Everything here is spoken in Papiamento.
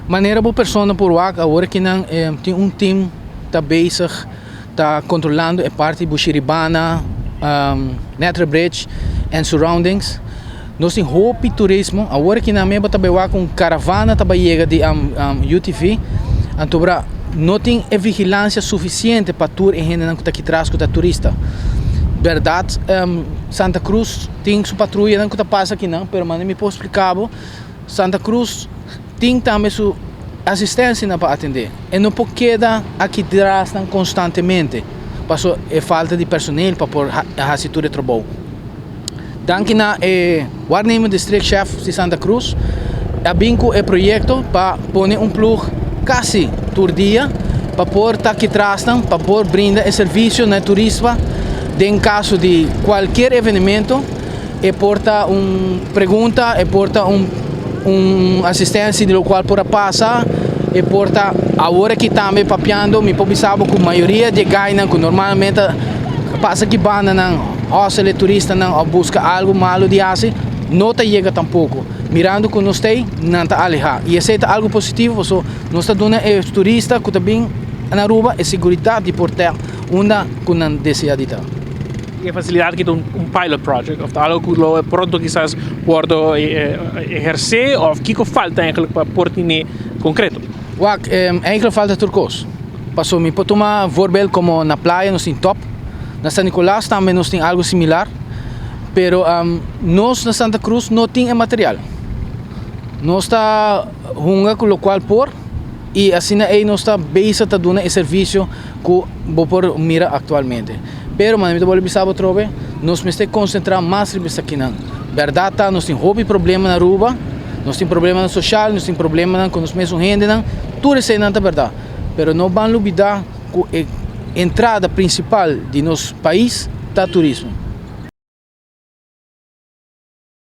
Manera bo persona por wak awor kinan tin un team ta bezig ta controlando e parti Bushiribana, Netra Bridge and surroundings. Nos tin hopi turismo. Awor kinan mi bo ta bay wak un caravana ta bay yega di UTV. Anto bra no tin e vigilancia suficiente pa tur e hendenan cu ta aki tras cu ta turista. Berdad Santa Cruz tin su patruyanan cu ta pasa akinan pero manera mi por splica bo Santa Cruz tin tambe su asistencianan pa atende. E no por keda aki trasnan constantemente paso e falta di personeel pa por haci tur e trabou. Danki na e waarnemend districtchef di Santa Cruz a bin cu e proyecto pa pone un ploeg casi tur dia pa por ta aki trasnan pa por brinda e servicio na e turista den caso di cualkier evenemento. E por ta un pregunta, e por ta un un asistencia di locual por a pasa, e por ta awor aki tambe papiando mi por bisa bo cu mayoria di e gainan cu normalmente ta pasa aki bandanan hostel e turistanan of busca algo malo di haci no ta yega tampoco. Mirando cu nos ta ey nan ta aleha y esey ta algo positivo pasobra nos ta duna e turista cu ta bin na Aruba e seguridad di por ta unda cu nan desea di ta. E facilidad aki ta un pilot project of ta algo cu lo pronto kisas wordo eherce of kico falta eigenlijk pa por tine concreto? Wak, eigenlijk falta tur cos. Paso mi por tuma voorbeeld como na playa nos tin top, na San Nicolas tambe nos tin algo similar, pero nos na Santa Cruz no tin e material. Nos ta hunga cu locual por y asina ey nos ta bezig ta duna e servicio cu bo por mira actualmente. Pero manera mi ta bolbe bisa bo atrobe, nos mester concentra mas riba esakinan. Berdad ta nos tin hopi problema na Aruba, nos tin problemanan social, nos tin problemanan cu nos mesun hendenan, tur eseinan ta berdad. Pero no ban lubida cu e entrada principal di nos pais ta turismo.